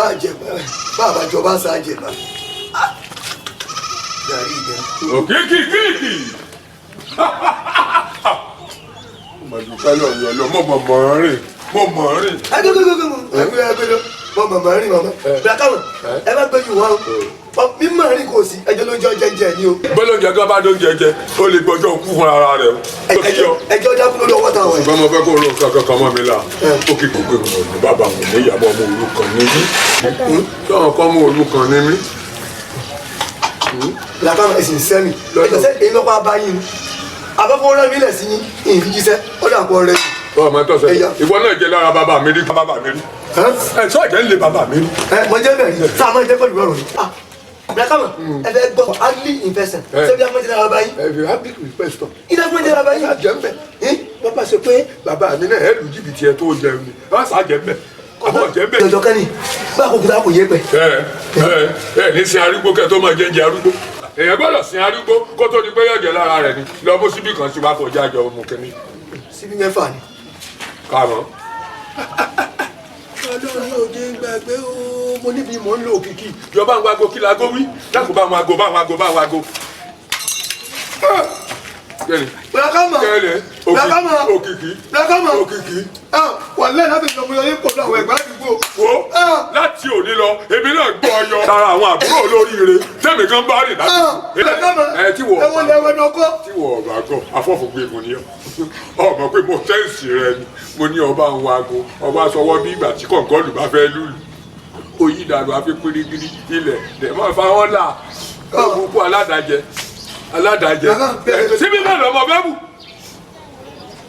Sáàjẹ bàbá jọba sáàjẹ bá. Gàrí ìgbẹ́. Òkìkí kíkì. Màdùkẹ́ lọ́yọ̀ lọ, mo mọ̀ mọ̀ rìn, mo mọ̀ rìn. Ẹgbẹ́ ẹgbẹ́ mọ màmá rìn màmá. Bùrákàmọ̀ ẹ má gbé yìí wá o. Mímọ̀ rìn kò sí ẹjọ́ ló ń jẹ́ ọjẹ́ jẹ́ ni o. Bọ́lá oúnjẹ gan bá dó oúnjẹ jẹ, ó lè gbọ́jọ́ kú fún ara rẹ̀ o. Ẹjọ́ dákú lórí ọwọ́ táwọn ẹ̀. Ṣùgbọ́n mo fẹ́ kó ro nǹkan kankan mọ́ mi la. Ó kì í kò pé mo ní bàbá mi ní ìyàbọ̀ ọmọ òrukàn ní mí. Sọ̀rọ̀ kọ́ ọmọ òrukàn ní mí. Bùrákàmọ̀ ẹ sì ń sẹ́mi. Ẹjọ́ sẹ́ èyí lọ́pọ̀ abáyín ni. Àbẹ́fọ́ rẹ́ mi lẹ̀ sí yín, ìyìn jíṣẹ́, ó dà pọ̀ rẹ̀. Ọmọ tó sẹ, ìwọ náà jẹ lára bàbá mi rí bàbá mi rí. Ẹ sọ jẹ ń lé bàbá mi rí. Ẹ mọ jẹ mẹ́rin sáà mọ jẹ pẹ̀lú ọ̀rọ̀ ni. Bùrákàmọ̀ ẹ fẹ́ gbọ́ ugly infection. Ṣé bí a mọ jẹ lára báyìí? Ẹ fi happy request tán. Ilé fún jẹ lára báyìí. Ẹ jẹ ń bẹ. Wọ́n bá ṣe pé bàbá mi náà ẹ lù jìbìtì ẹ tó jẹun ni. Wọ́n sá jẹ ń bẹ. Àbọ̀ jẹ ń bẹ. Jọjọ kẹ́ni, bá a kò kúta kò yé pẹ́. Ẹ ẹ ẹ ní sin arúgbó kẹ tó máa jẹ ń jẹ arúgbó. Èèyàn gbọ́dọ̀ sin arúgbó kó tó di pé yóò jẹ lára rẹ̀ ni. Lọ mú síbí kan sí wàá kọjá jọ ọmọ kẹ́mi. Síbí mẹ́fà ni. Kàmọ́. Ọlọ́run yóò jẹ́ gbàgbé o, mo níbi mò ń lo òkìkí. Jọba ń wago kí lago wí. Dákun bá ń wago bá ń wago bá ń wago. Kẹ́ni. Bùrákàmọ̀. Kẹ́ni. Bùrákàmọ̀. Òkìkí. Bùrákàmọ̀. Òkìkí. Wàlẹ́ láti sọ fún yín pọ̀ láwọn ẹ̀gbá àdúgbò. Wo láti òní lọ, èmi náà gbọ́ ọyọ. Lára àwọn àbúrò olóríire, tẹ̀mí kan bá rìn láti. Bùrákàmọ̀. Ẹ tí wọ̀ Ẹ̀wọ̀n lẹ́wọ̀n náà kọ́. Tí wọ̀ ọ̀bà gọ̀, afọ́fùgbé mu ni ọ́. Ọmọ pé mo tẹ́ǹsì rẹ ni, mo ní ọba ń wago, ọba sọwọ́ bí ìgbà tí kọ̀ǹgọ́ọ̀lù bá fẹ́ lùlù. Oyí ìdàlù àfi pírígírí ilẹ̀ dẹ̀ mọ́ fa wọ́n là. Òkú aládàjẹ, aládàjẹ. Síbí náà lọ́mọ bẹ́ẹ̀ bù.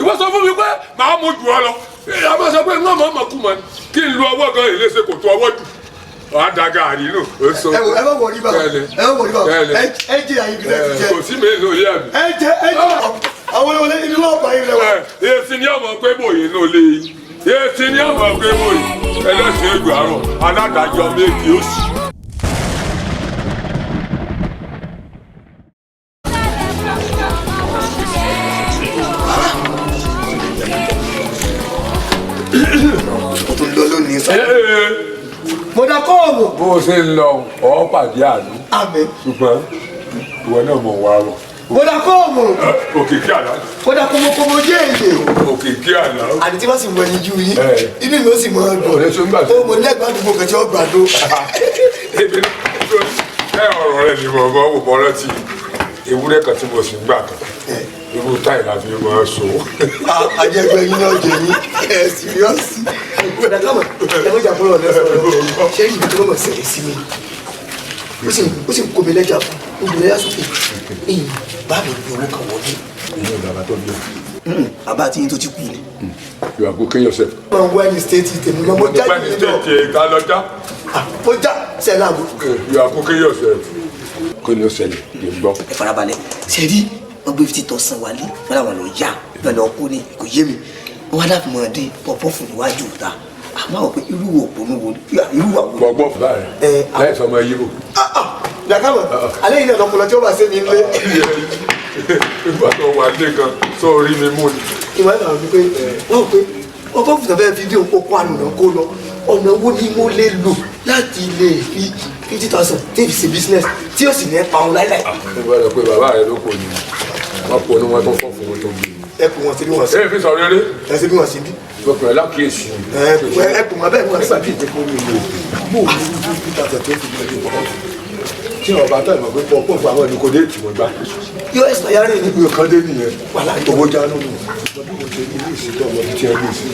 Ìwọ sọ fún mi pé màá mú jù ọ lọ. Ìyá sọ pé ń mọ̀ mọ̀ kú mọ̀ ni. Kí n lu ọwọ́ gan ìléṣe kò tó ọwọ́ jù. Wàá da gàrí nù. Ẹ wò ẹ má wọrí bá ẹ má wọrí bá ẹ jẹ àyè bí ẹ ti jẹ. Kò sí mi nù ilé àbí. Ẹ jẹ ẹ jẹ àwọn olè inú ọgbà yìí rẹwà. Èsì ni ọmọ pé bòye nù lé yìí. Èsì ni ọmọ pé bòye. Ẹlẹ́sìn ègbò àárọ̀ aládàjọ méjì ó sì. Mo tún lọ lónìí sá. Mo dá kọ́ọ̀mù. Bó o ṣe ń lọ, ọ̀ pàdé àánú. Àmín. Ṣùgbọ́n ìwọ náà mọ̀ wá rọ̀. Mo dá kọ́ọ̀mù. Òkìkí àlá. Mo dá kọ́mọkọ́mọ jẹ́ èdè. Òkìkí àlá. Àti tí wọ́n sì mọ ẹyin jú yín, inú mi ó sì mọ ọdún. Ọ̀rẹ́ ṣe ń gbàdúrà. Ó mo lẹ́gbàá àdúgbò kan tí ó gbàdó. Ẹ ọ̀rọ̀ rẹ̀ ni mo mọ̀ mọ́ rántí ewúrẹ́ kan tí mo sì ń gbà kan. Irú táì la fi máa so. Àjẹgbẹ́ yín náà jẹ yín, ẹ síríọ́sì. Bùrákàmọ̀ ẹ mọ̀jà fúnra ọ̀nà sọ̀rọ̀. Ṣé ìlú tó mọ̀ sẹ̀rẹ̀ sí mi? Ó sì ń kó mi lẹ́jà fún un, ó lẹ́yà sókè. Ìyìn bá mi gbé owó kan wọlé. Ìyẹn bàbá tó bí o. Bàbá àti yín tó ti kú ni. You are cooking yourself. Mo ń wá ní stéètì tèmi lọ, mo já ní yìí lọ. stéètì ìta lọ́jà. Mo já sẹ́ẹ̀ láago. You are cooking yourself. Kí ni ó ṣẹlẹ̀? Kì í gbọ́. Ẹ farabalẹ̀, ṣe rí wọ́n gbé 50,000 wálé, wọ́n làwọn lọ yá, wọ́n lọ kó ni, kò yé mi. Wọ́n wá láti mọ̀ dín pọ̀pọ́ fún níwájú ìta. Àmọ́ àwọn pé irú wo òpònú wo irú wà wo. Gbọ̀gbọ́ fún báyìí. Láì sọmọ yíbo. Bùrákàmọ̀, alẹ́ yìí náà lọkùnrin tí ó bá ṣe mi lé. Nígbà tó wà dé kan, sọ orí mi mú ni. Ìwà ìgbà wọn ni pé wọ́n pé ọkọ̀ fún ìtàn fẹ́ẹ́ fídíò okó àná náà kó lọ. Ọ̀nà wo ni mo lè lò láti lè fi 50,000 tí fi ṣe business tí ó sì ní pa òun láíláí. Mo gbọ́dọ̀ pé bàbá rẹ ló kò ní. Wọ́n pọ̀ ní wọ́n tó fọ́ fún wọn tó gbé. Ẹ kù wọn sí bí wọ́n sí. Ẹ fi sọ̀rọ̀ eré. Ẹ sí bí wọ́n sí bí. Gbọ̀gbọ̀n lákìyèsí. Ẹ kù wọn bẹ́ẹ̀ wọ́n sí. Nígbà tí ìjẹ́ kó mi lò bó o ní 50,000 tó fi lè pọ̀ tí ọba tó ìmọ̀ pé pọ̀ pọ̀ fún àwọn ẹni kò dé ìtìmọ̀ gbà. Yóò ẹ̀sán yára ni. Ìwé kan dé nìyẹn. Owó jánu nù. Ìwọ bí mo ṣe ní ilé ìsìnkú ọmọ tí ẹ gbé sí.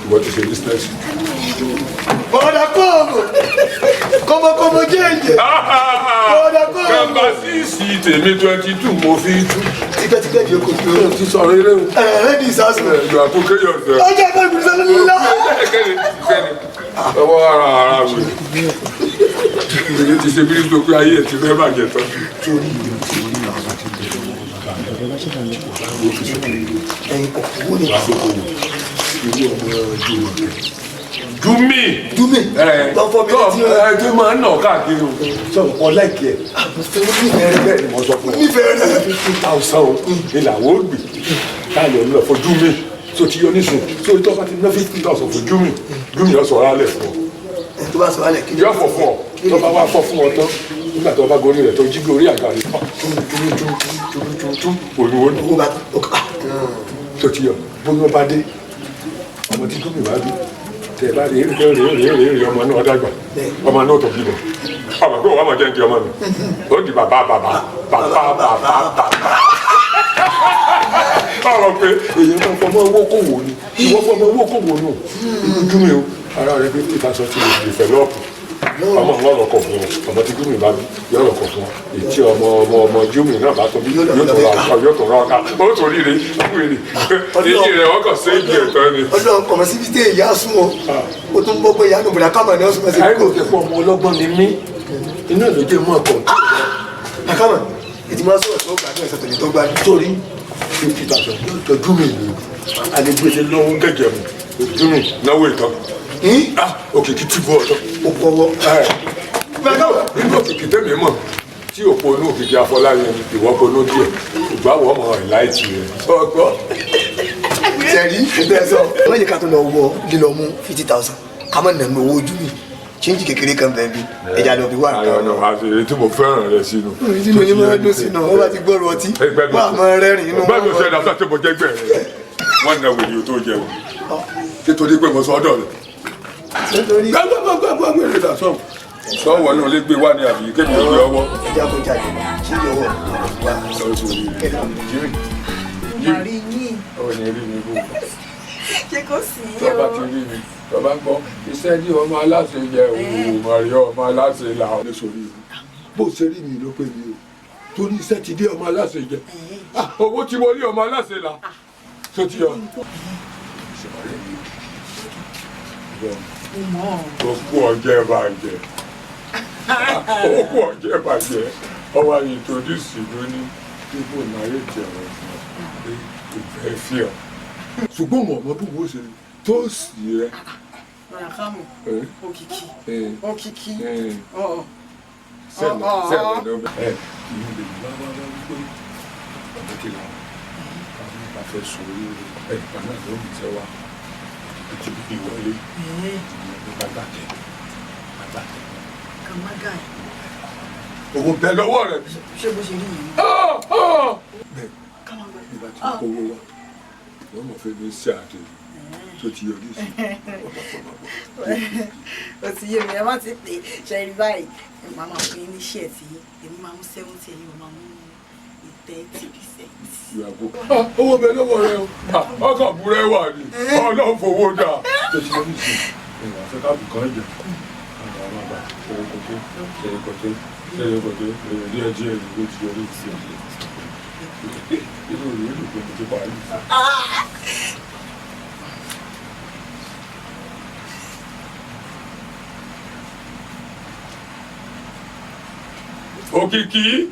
Ìwọ ti ṣe business. Bọ̀dà kóòmù kọ́mọkọ́mọ jẹ́ǹjẹ́. Bọ̀dà kóòmù. Kàmbá síìsì tèmi 22 mo fi tú. Tipẹ́tipẹ́ di oko tí o. Ti sọ̀rọ̀ eré o. Ẹ ẹ ní ìsásùn. Ẹ̀yọ̀ àkókò yọ̀ sẹ́. Ọjọ́ ìgbà ìgbà ìgbà ńlá. Kẹ́ni kẹ́ni ọwọ́ ara ara wò. Èyí ti ṣe bí nítorí pé ayé ẹ̀ ti fẹ́ bàjẹ́ tán. Ẹyin kò wú ni. Jumi. Jumi. Lọ fọ mi létí rẹ. Ẹ tó máa ń nà káàkiri o. Sọ̀rọ̀ kọ́ láìkí ẹ̀. Nífẹ̀ẹ́ rẹ. Bẹ́ẹ̀ ni mo sọ fún ọ. Nífẹ̀ẹ́ rẹ. 50,000 o. Ìlàwọ̀ ó gbè. Táyọ̀ ń lọ fún Jumi. So ti yọ nísìn. So tó bá ti ná 50,000 fún Jumi. Jumi yọ sọ̀rọ̀ alẹ̀ fún ọ. Tó bá sọ wálẹ̀ kí ni. Yóò fọ fún ọ. Tó bá wá fọ fún ọ tán, nígbà tó bá gorí rẹ̀ tó jí gorí àga rẹ̀ tútútútútú olúwo nù. Owó bá tó ká. Tó ti yọ bóyá ọba dé ọmọ tí gómìnà bá bí tẹ bá rí rí rí rí rí rí ọmọ náà dàgbà, ọmọ náà tó bímọ, ọmọ pé òun ọmọ jẹ́ ń di ọmọ mi, ó di bàbá bàbá bàbá bàbá bàbá. Ọ̀rọ̀ pé èyí máa fọmọ owó kò wò ni, ìwọ fọmọ owó kò wò nù ojú mi o, ara rẹ 50,000 ti lè dìfẹ̀lọ́pù ọmọ ńlọrọ kọ fún ọ, ọmọ tí gómìnà bá bí yọrọ kọ fún ọ, ètí ọmọ ọmọ ọmọ gómìnà náà bá tó bí yóò tó ra ọkọ, yóò tó ra ọkà, ó tó ríre wíìrì èyí rẹ ọkọ séèjì ẹ̀tọ́ ni. Ọlọ́run kọ̀mọ̀ síbi tí èyí á sún o, ó tún bọ́ pé ìyá nù bùrà kámọ̀ ni ó sún mọ́ sí. Àìkò tẹ fún ọmọ ọlọ́gbọ́n ni mí, inú ìlú jẹ́ mọ́ ọkọ̀. Àkàmọ̀ ètí máa sọ̀rọ̀ tó gbádùn ẹ̀sẹ̀ tòní tó gbádùn. Torí 50,000 yóò tọ́jú mi ìlú àlegbèlè lọ́wọ́ gẹ́gẹ́ mu ojú mi náwó ìtàn òkìkí tí bọ́ ọ̀tọ̀. Ó kọ́wọ́. Nínú òkìkí tẹ̀mí mọ̀ tí òpó inú òkìkí Afọláyan ìwọ́ ponú díẹ̀ ìgbàwọ̀ ọmọ ẹ̀ láìtì rẹ̀. Ọgbọ́. Sẹ̀rí bẹ́ẹ̀ sọ. Wọ́n yẹ ká tó lọ wọ lílọ mú 50,000 ká má nà mí owó ojú mi chíńjì kékeré kan bẹ́ẹ̀ bí ẹja lọ bí wà. Ayọ̀ náà wá sí èyí tí mo fẹ́ràn rẹ sínú. Tí mo yín máa dún sínú, wọ́n bá ti gbọ́rọ̀ ọtí, wọ́n á máa rẹ́rìn inú. Bẹ́ẹ̀ ló ṣe ẹ̀dá sáà tí mo jẹ́ gbẹ̀ rẹ̀. Wọ́n na wèrè tó jẹun. Nítorí pé mo sọ ọ́dọ̀ rẹ̀. Nítorí. Gbàgbàgbàgbà wèrè dà sọ̀rọ̀. Sọ̀wọ́ náà lè gbé wá ní àbí kébì ó gbé ọwọ́. Ẹja kò jáde, chíńjì ọwọ́ wa. Sọ̀rọ̀ sórí rẹ̀. Jimmy. Màrí yín. Ó ní rí mi bò. Ṣé kò sí o? Tọ́ba ti rí mi, tọ́ba ń gbọ́, iṣẹ́ ní ọmọ aláṣẹ yẹ òun màrí ọmọ aláṣẹ là. Bó ṣe rí mi ló pé mi o, torí iṣẹ́ ti dé ọmọ aláṣẹ jẹ. Owó ti wọlé ọmọ aláṣẹ là. Ṣé ti yọ? Òkú ọjẹ́ bàjẹ́. Òkú ọjẹ́ bàjẹ́. Ọwọ́ àyè introduce ló ní bíbò náírà ti ọ̀rọ̀ fún ọ pé ìfẹ́ fi ọ. Ṣùgbọ́n mo mọ bí wo ṣe tó sì rẹ. Ràkámù, òkìkí, òkìkí, ọ̀. Sẹ́lẹ̀ sẹ́lẹ̀ ló bẹ̀. Ẹ ìlú lè wá wá wá wípé ọ̀dọ́ ti là wọn bá fẹ́ sọ orí rẹ̀ ẹ̀ka náà ló ń tẹ́ wa ètò ìwọlé bàbá tẹ bàbá tẹ. Kàmágà ẹ̀. Owó bẹ lọ́wọ́ rẹ̀. Ṣé bó ṣe rí yìí? Bẹ́ẹ̀ ni bá ti kówó wá wọ́n mọ̀ fẹ́ mi ṣe àdé tó ti yọrí sí. Ó ti yé mi, ẹ má ti pè ṣe rí báyìí. Màá máa fún yín ní ṣẹ́ẹ̀ tí èmi máa mú 70, ẹ̀yin máa mú 30%. Owó bẹ lọ́wọ́ rẹ o, ọkọ̀ burẹ́ wà ní ọlọ́fowó dà. Tó ti yọrí sí ìwà fẹ́ káàbù kan jẹ. Àwọn ọmọ àgbà ṣẹlẹ̀ kòtó ṣẹlẹ̀ kòtó ṣẹlẹ̀ kòtó èrò díẹ̀ díẹ̀ ló ti yọrí sí. Inú rẹ̀ ló pé mo ti parí. Òkìkí,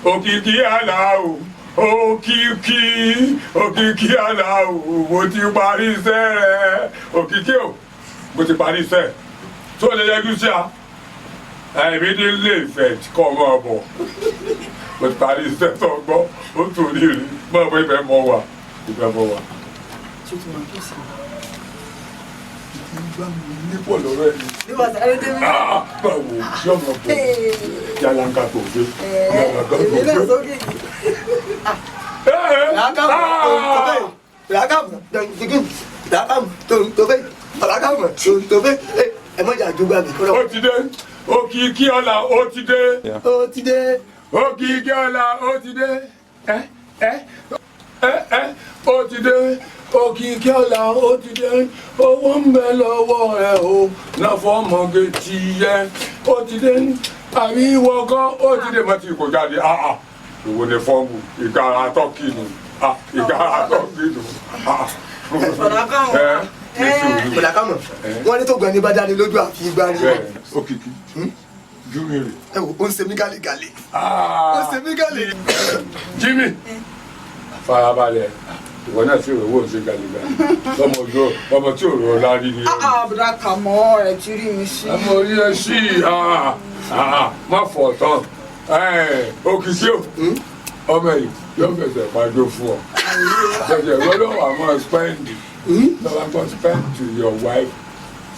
òkìkí àlà o, òkìkí, òkìkí àlà o, mo ti parí iṣẹ́ rẹ̀. Òkìkí o, mo ti parí iṣẹ́. Tó lè yẹjú sí a, ẹ̀mí ní ilé ìfẹ́ kọ́ ọmọ ọ̀bọ̀. Mo ti parí iṣẹ́ tó gbọ́, ó tún rí rí, mọ̀ pé ibẹ̀ mọ wà, ibẹ̀ mọ wà. Ṣé o ti mọ̀ tó sí i? Ìgbà mi ní pọ̀ lọ́rọ̀ ẹ̀ ni. Bí wàá sáré dé mi. Báwo yọmọ bò yàlàǹkà kò gbé yàlàǹkà kò Èmi náà gbé. sókè. Ràkàmù ràkàmù tó fẹ́ ràkàmù tó fẹ́ ẹ mọ̀jà àjọgbá mi kọ́lọ́. Ó ti dé, òkìkí ọ̀la ó ti dé. Ó ti dé. Òkìkí ọ̀la ó ti dé. Ẹ ẹ ẹ ẹ ó ti dé. Òkìkí ọ̀la ó ti dé. Owó ń bẹ lọ́wọ́ rẹ̀ o, náà fọ́mọge ti yẹ. Ó ti dé. Àbí ìwọ kan ó ti dé. Mọ́tì kò jáde. Ìwo ni fọ́ọ̀mù ìgara tọ́kì nù. Ìgara tọ́kì nù. Bọ̀dà kámọ̀, wọ́n ní tó gan ní bá jáde lójú àfi igba ni. Bẹ́ẹ̀ òkìkí júmi rè. Ẹ wò ó ń ṣe mí gàlégàlé. Ó ń ṣe mí gàlé. Jimmy farabalẹ̀ ìwọ náà sì rówó ṣe gàlégàlé ọmọ ojú ọmọ tí òrò lárí ni. Bọ̀dà kàmọ́ ẹ̀ ti rí mi sí. Ọmọ orí ẹ sí má fọ̀ tán òkìkí o ọmọ yìí yóò fẹsẹ̀ pàjọ fún ọ fẹsẹ̀ gbọ́dọ̀ wà mọ́ spend lọ́wọ́ gbọ́ spend to your wife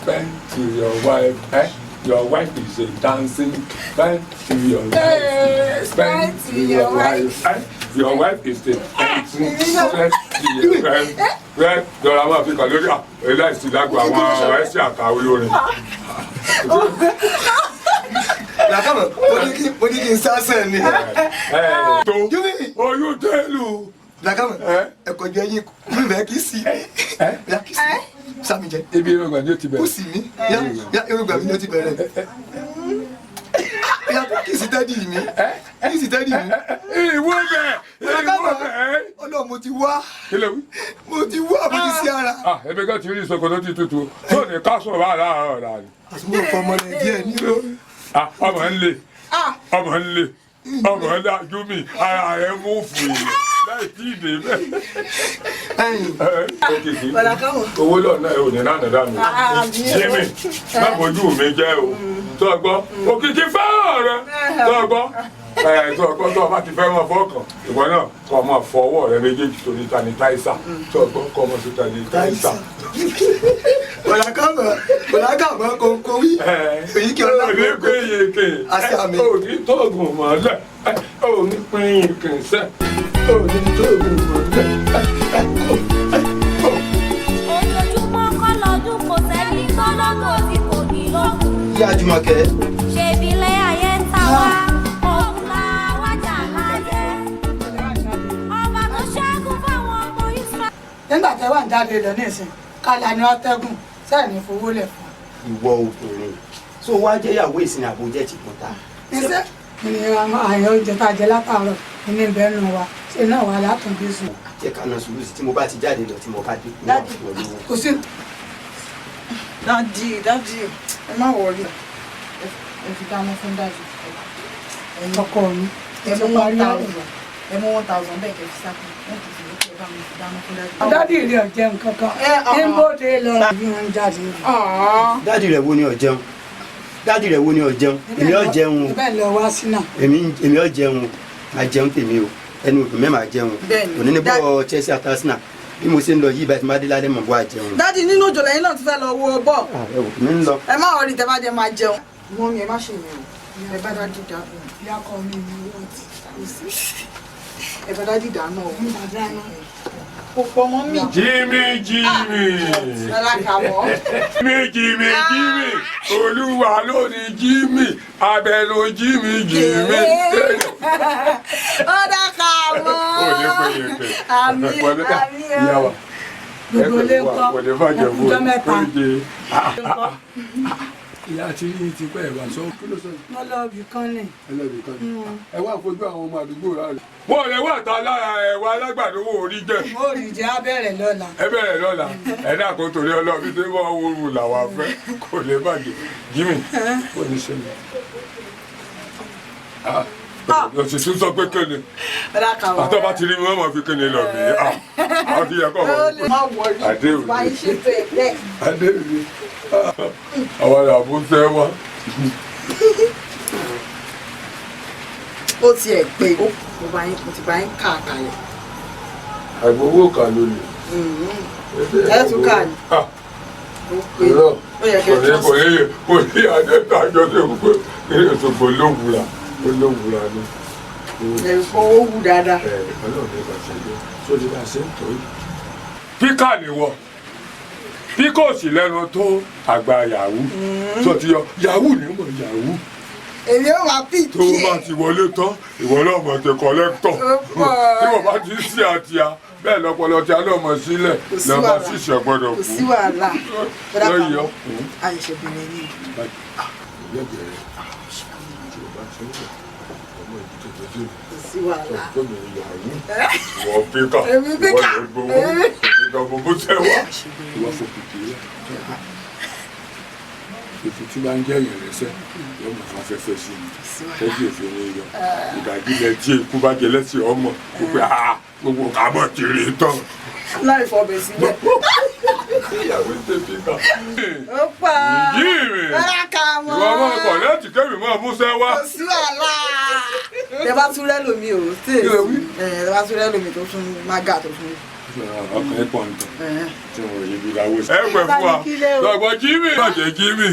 Spend to your wife. Eh? Your wife is a dancing. Spend to your wife. Spend to your wife. Eh? Your wife is a dancing. Spend to your wife. Rẹ dọ̀rọ̀ àwọn àfikàn lórí ẹláìsí lágbo àwọn ẹsẹ̀ àkàwé olórin. Làkàmọ̀ mo ní kí n sásẹ̀ ni. Tó oyún tẹ́lù. Làkàmọ̀ ẹ̀kọ́ jẹ́ yín mi bẹ́ẹ̀ kí sí. Ya kí sí. Sami jẹ. Ibi irungba ni ó ti bẹ̀rẹ̀. Kó sì mí. Ya irungba mi ni ó ti bẹ̀rẹ̀. Ya kí sí tẹ́dì mi. Kí sí tẹ́dì mi. Ìwọ bẹ̀! Ìwọ bẹ̀! Ọlọ́run mo ti wá. Kí ló wí? Mo ti wá, mo ti sí ara. Ebi kan ti rí ìsoko tó ti tutù. Tó ní ká sọ̀rọ̀ bá láàárọ̀ ọ̀la ni. Àsùnwọ̀n fọmọ rẹ̀ díẹ̀ ní o. Ọmọ ń le. Ọmọ ń le. Ọmọ ń le Júmi ara rẹ̀ mú fún yìí láì tí ì dé bẹ́ẹ̀. Owó lọ́nà ò ní lánàá dànù. Jimmy, má bójú mi jẹ́ o. Tó gbọ́, òkìkí fẹ́ràn rẹ. Tó gbọ́, tó gbọ́ tó o bá ti fẹ́ mọ fọ́ọ̀kàn. Ìwọ náà kọ́ ọ máa fọ ọwọ́ rẹ méjèèjì torí sanitizer. Tó gbọ́ kọ́ ọ máa fi sanitizer. Bọ̀lákàmọ̀ kò wí. Èyí kí ọlá kò kò yèké. Òní tóògùn mọ́lẹ̀. Òní pín yèké sẹ́. Òní tóògùn mọ́lẹ̀. Ojoojúmọ́ kọ́ lọ́dún kò sẹ́ni tọ́lọ́gọ́ tí kò ní lọ́kùn. Ìyá Jùmọ̀kẹ́. Ṣèbílẹ̀ ayé ń ta wá, òun la wájà láyé. Ọba tó ṣẹ́gun fáwọn ọmọ Ísírẹ́lì. Nígbà tẹ́ wà ń jáde lọ nísìn, kálá ni ọtẹ́gùn sẹ́ẹ̀ ní fowó lẹ̀ fún. Ìwọ obìnrin tó wá jẹ́ ìyàwó ìsìn àbójẹ́ ti kún ta. Níṣẹ́ ni àwọn àyàn oúnjẹ tá a jẹ látàárọ̀ ní ibẹ̀ nù wa ṣe náà wà látúndé sùn. Jẹ́ ká na sùúrù sí tí mo bá ti jáde lọ tí mo bá dé. Dádì kò sí. Dádì dádì ẹ má wọrí ẹ fi dáná fún dádì. Ọkọ mi ẹ mú 1,000 ẹ mú 1,000 bẹ́ẹ̀ kẹ́ fi sápò wọ́n ti fi ẹ bá mi fi dáná fún dádì. Dádì rẹ̀ ò jẹun kankan ní bóde lọ bí wọ́n ń jáde. Dádì rẹ̀ wo ni ò jẹun? Dádì rẹ̀ wo ni ò jẹun? Èmi ò jẹun o. Bẹ́ẹ̀ lọ wá sí náà. Èmi ò jẹun o, máa jẹun tèmi o, ẹnu òdùn mẹ́ẹ̀ máa jẹun o. Òní ní bọ́ Chelsea àti Arsenal bí mo ṣe ń lọ yìí báyìí tí máa dé lálẹ́ mọ̀ bó a jẹun. Dádì nínú òjò lẹ́yìn náà ti fẹ́ lọ wo bọ́ọ̀. Ẹ wò mí ń lọ. Ẹ má wọrí tẹ bá jẹ máa jẹun. Mọ́mí ẹ má ṣe yẹn o, ẹ bá dádì dáná. Ìyá ọkọ mi ni wọ́n ti. Ẹ bá dádì dáná o. Kò pọ̀ mọ́ mi. Jimmy Jimmy. Jimmy Jimmy Jimmy. Olúwa ló ní Jimmy. Abẹnú Jimmy Jimmy. Ó dáka mọ́. Àmì àmì ẹ̀. Gbogbo ilé ń kọ́ ẹkùjọ́ mẹ́ta. Ìyá àti yín ti pẹ́ ẹ̀wà sọ kí ló sọ yìí. Wọ́n lọ ibì kan ní. Ẹ lọ ibì kan ní. Ẹ wá fojú àwọn ọmọ àdúgbò rà rẹ. Wọ́n lè wá ta lára ẹ̀wà alágbàdo wo orí jẹ. Mo rí jẹ á bẹ̀rẹ̀ lọ́la. Ẹ bẹ̀rẹ̀ lọ́la. Ẹ dákun torí ọlọ́ọ̀bí tí wọ́n wúru làwọn afẹ́ kò lè bàjẹ́. Jimmy, ó ní sẹ́yìn. Òsì tún sọ pé kéde. Àtọ́ bá ti rí mi, wọ́n máa fi kéde lọ mí. Àwọn ti yẹ kọ́ wọ́n. Adéwì. Adéwì. Àwọn àbú fẹ́ wá. Ó tiẹ̀ pé mo ti bá yín kà kalẹ̀. Àìgbowó kà ló lè. Ẹ tún kà ní. Irọ́ kò ní kò ní adétàjọ́ tó ń pè é Òṣogbo lówùrà olówùrà ni. Ẹ̀fọ́ ó wù dáadáa. Ọlọ́run ní ìbàṣẹ jẹ́ sórí bá a ṣe ń tọ́ yìí. Píkà ni wọ bí kò sí lẹ́nu tó àgbà yahoo tó ti yọ yahoo ni mo yahoo. Èmi ò máa pì kí ẹ. Tó o bá ti wọlé tán ìwọ náà mọ̀ ti kọ́lẹ́tọ̀ tí wọ́n bá ti sí àtìyà bẹ́ẹ̀ lọ́pọlọ tí a náà mọ̀ sílẹ̀ lọ́mọ ṣìṣẹ́ gbọ́dọ̀ kú. Kò sí wàhálà. Lọ́yọ̀. Àyẹ̀ṣẹ̀ bẹ̀rẹ̀ ni. Kò sí wàhálà. Ìwọ píkà ìwọ lè gbowó ìgbà gbogbo tẹ wá. Ìwọ fòkìkì rẹ. Ètò tí bá ń jẹ́ èèyàn lẹ́sẹ̀ yóò mọ̀ fún afẹ́fẹ́ sí i. Tẹ́jú èfé ní yọ. Ìdájílẹ̀ tí ikú bá jẹ lẹ́sẹ̀ ọmọ kò pé gbogbo kàbọ̀ ti rí tán. Láì fọbẹ̀ sílẹ̀. Ìyàwó ṣe píkà. Ó pa. Ìyí mi. Ìwọ ọmọ ọkọ̀ láti kẹ́mi máa múṣẹ́ wá. Kò sí wàhálà. Tẹ bá tún rẹ́ lómi o, tẹ bá tún rẹ́ lómi tó tún mága tó tún Ọkùnrin pọ̀ nǹkan tí mo rí bí láwọ. Ẹ pẹ̀ fún wa lọ́gbọ̀n Jimmy. Bàjẹ́ Jimmy.